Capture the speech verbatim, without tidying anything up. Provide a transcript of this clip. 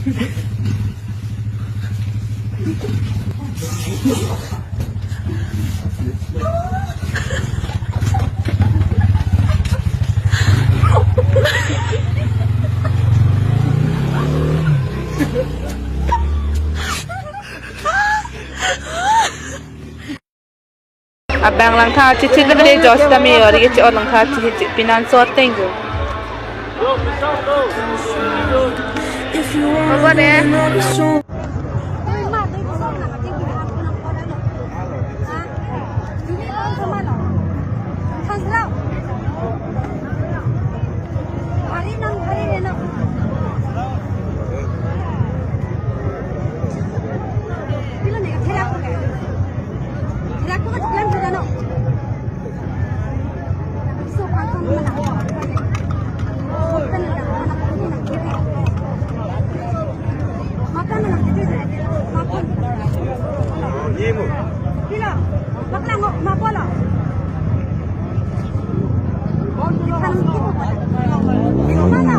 Abang langtha chichi de bede jos tame ori ke chi-ot langtha chichi pinan sor tenggo. Apa deh? Hari nang hari rena. Pilo ne ka thera ko. Thera ko ka plan thera no. So kan kan mana. Kan na mana ko na thera. Makan na thera. Makan. Pilo. Bakla ngo mapolo. Ikan itu. Itu mana?